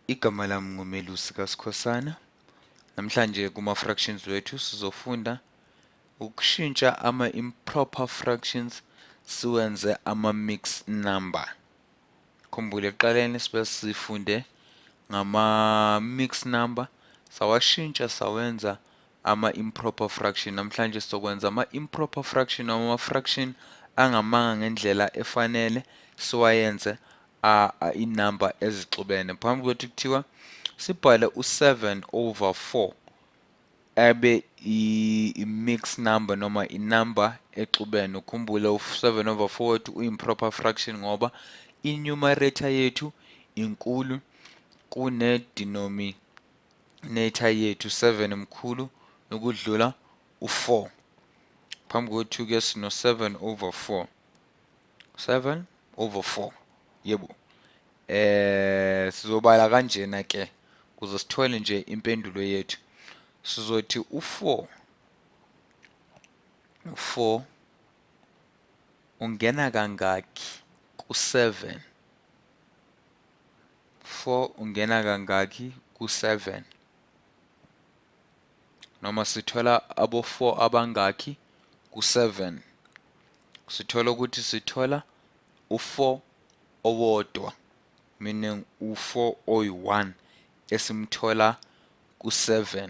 Igama lami nguMelusi kaSkhosana. Namhlanje kuma-fractions wethu sizofunda ukushintsha ama-improper fractions siwenze ama-mixed number. Khumbula ekuqaleni sibe sifunde ngama-mixed number, sawashintsha sawenza ama-improper fraction. Namhlanje sizokwenza ama-improper fraction noma ama-fraction angamanga ngendlela efanele, siwayenze inamba ezixubene. Phambi kwethu kuthiwa sibhale u-7 over 4 abe i-mixed number noma inamba exubene. Ukhumbule u-7 over 4 wethu uyi-improper fraction ngoba i-numerator yethu inkulu kune-denominator yethu, 7 mkhulu ukudlula u-4. Phambi kwethu-ke sino-7 over 4, 7 over 4, yebo. Sizobala kanjena ke ukuze sithole nje impendulo yethu. Sizothi u-4, u-4 ungena kangaki ku-7? 4 ungena kangaki ku-7? Noma sithola abo-4 abangaki ku-7? Sithola ukuthi sithola u-4 owodwa, meaning u-4 oyi-1 esimthola ku-7.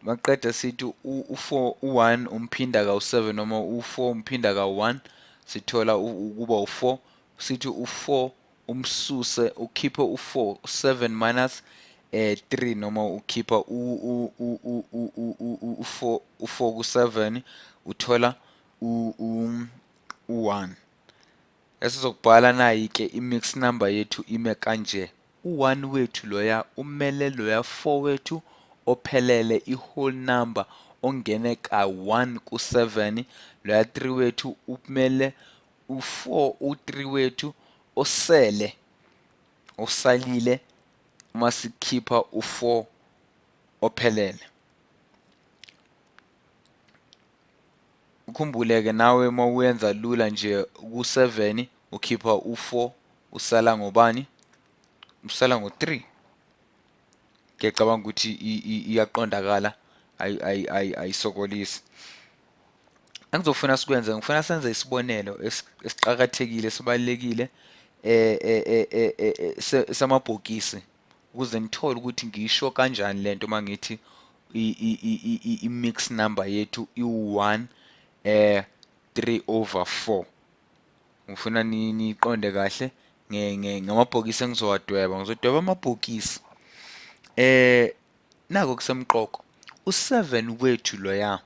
Maqeda sithi u-4, u-1 umphinda kawu-7 noma u-4 umphinda kawu-1, sithola ukuba u-4. Sithi u-4 umsuse, ukhiphe u-4, 7 minus 3, noma ukhipha u-4, u-4 ku-7 uthola u-1. Esizokubhala nayi-ke i-mixed number yethu ime kanje. U-1 wethu loya umele loya 4 wethu ophelele, i-whole number ongene ka-1 ku-7. Loya 3 wethu umele u-4, u-3 wethu osele, osalile masikhipha u-4 ophelele. Ukhumbule-ke nawe uma uyenza lula nje, ku-7 ukhipha u-4, usala ngobani? Usala ngo-3. Ngiyacabanga ukuthi iyaqondakala, ayisokolisi. Engizofuna sikwenze, ngifuna senze isibonelo esiqakathekile, esibalulekile samabhokisi ukuze nithole ukuthi ngisho kanjani lento uma ngithi i-mixed number yethu iwu-1 3 over 4. Ngifuna niqonde kahle ngamabhokisi engizowadweba. Ngizodweba amabhokisi. Nako kusemqoka. U-7 wethu loya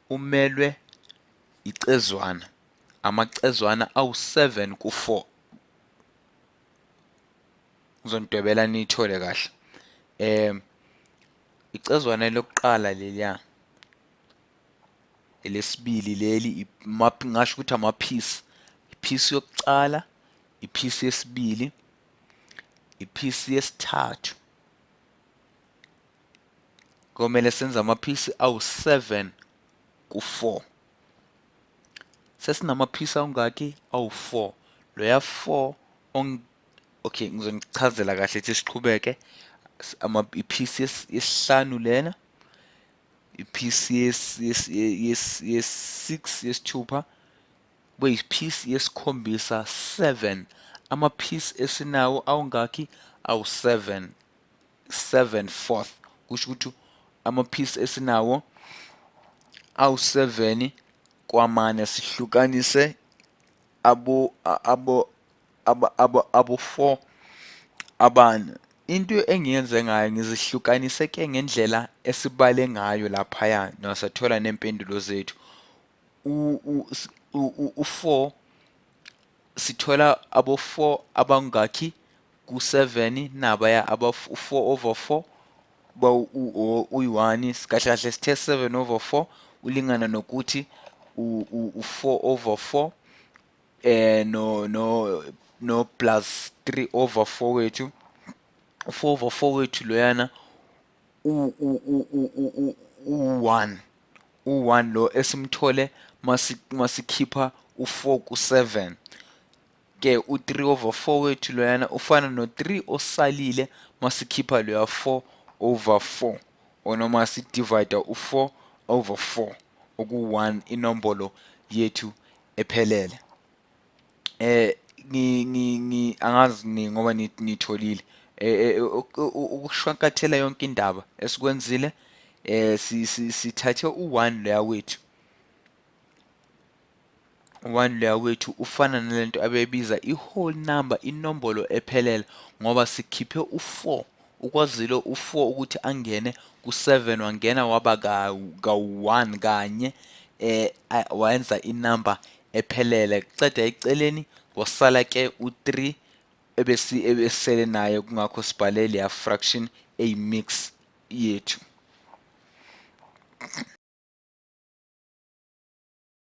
umelwe icezwana, amacezwana awu-7 ku-4. Ngizonidwebela niyithole kahle. Icezwana lokuqala leliya, elesibili leli, ngasho ukuthi ama-piece, i-piece yokuqala, i-piece yesibili, i-piece yesithathu. Komele senze ama-piece awu-7 ku-4. Sesinama-piece awungaki? Awu-4. Loya 4 on, okay, ngizonichazela kahle ukuthi siqhubeke. I-piece yesihlanu lena, i-piece yes-6, yesithupha, kube yi-piece yesikhombisa, 7. Ama-piece esinawo awungaki? Awu-7, 7 fourth. Kusho ukuthi ama-piece esinawo awu-7 kwamane, sihlukanise abo 4 abane. Into engiyenze ngayo, ngizihlukanise ke ngendlela esibale ngayo laphaya, nasathola nempendulo zethu. U-4 sithola abo 4 abangaki ku-7? Nabaya aba 4 over 4 ba uyi-1. Kahle kahle sithe 7 over 4 ulingana nokuthi u-4 over 4 no plus 3 over 4 wethu. U-4 over 4 wethu loyana u-1, u-1 lo esimthole masikhipha u-4 ku-7. Ke u-3 over 4 wethu loyana ufana no-3 osalile masikhipha loya 4 over 4, or noma si-divide u-4 over 4, oku-1, inombolo yethu ephelele. Ngi ngi ngi angazi ni ngoba nitholile ukushwankathela yonke indaba esikwenzile. Sithathe u-1 loya wethu, u-1 loya wethu ufana nalento abeyibiza i-whole number, inombolo ephelele, ngoba sikhiphe u-4. Ukwazile u-4 ukuthi angene ku-7, wangena waba ka-1 kanye, wayenza inamba ephelele. Ceda eceleni kwasala ke u-3 ebesi ebesele naye, kungakho sibhale leya fraction eyi-mix yethu.